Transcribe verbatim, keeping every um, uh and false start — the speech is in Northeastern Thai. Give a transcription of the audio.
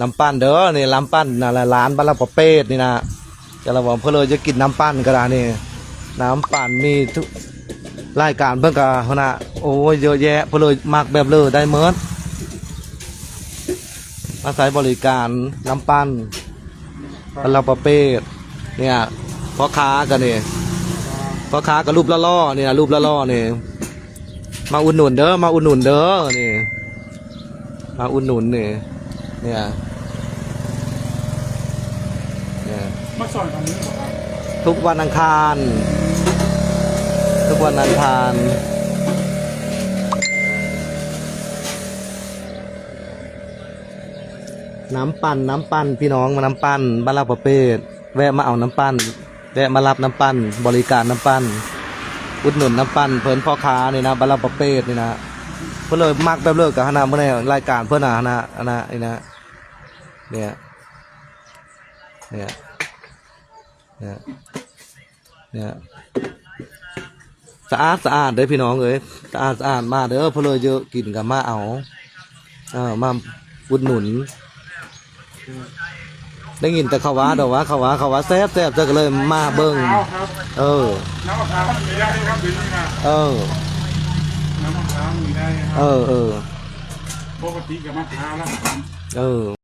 น้ำปั่นเด้อ นี่น้ำปั่นนะ ร้านบ้านลาประเปศนี่นะ จะละบอกเพิ่นเลยจะกินน้ำปั่นก็ได้นี่ น้ำปั่นมีทุกรายการเพิ่นก็หั้นนะ โอ้ย เยอะแยะ เพิ่นเลยมักแบบเลยได้เมิด มาใช้บริการน้ำปั่นบ้านลาประเปศ เนี่ย พ่อค้ากันนี่ พ่อค้ากับรูปหล่อๆ เนี่ย รูปหล่อๆ นี่ มาอุดหนุนเด้อ มาอุดหนุนเด้อ นี่ มาอุดหนุนนี่ เนี่ย เนี่ย มาสอนกันนี้เหรอครับ ทุกวันอังคาร ทุกวันอังคาร น้ำปั่น น้ำปั่น พี่น้อง มาน้ำปั่น บ้านลาประเปศ แวะมาเอาน้ำปั่น แวะมารับน้ำปั่น บริการน้ำปั่น อุดหนุนน้ำปั่น เพิ่นพ่อค้านี่นะ บ้านลาประเปศนี่นะ เพิ่นเลยมักแบบเลยกับหั้นนะ เมื่อในรายการเพิ่นนะหั้นนะ อันนะ นี่นะ เนี่ย เนี่ย เนี่ย เนี่ย สะอาดสะอาดเด้อพี่น้องเอ้ย สะอาดสะอาด มาเด้อ เพิ่นเลยเยอะกินก็มาเอา เออ มาอุดหนุน ได้ยินแต่เขาว่าดอกว่า เขาว่า เขาว่าแซ่บแซ่บ เจ้าก็เลยมาเบิ่ง เอาครับ เออ น้ำมะพร้าวมีได้ครับเดี๋ยวนี้นะ เออ น้ำมะพร้าวมีได้นะครับ เออ เออ ปกติกับมะพร้าวแล้ว เออ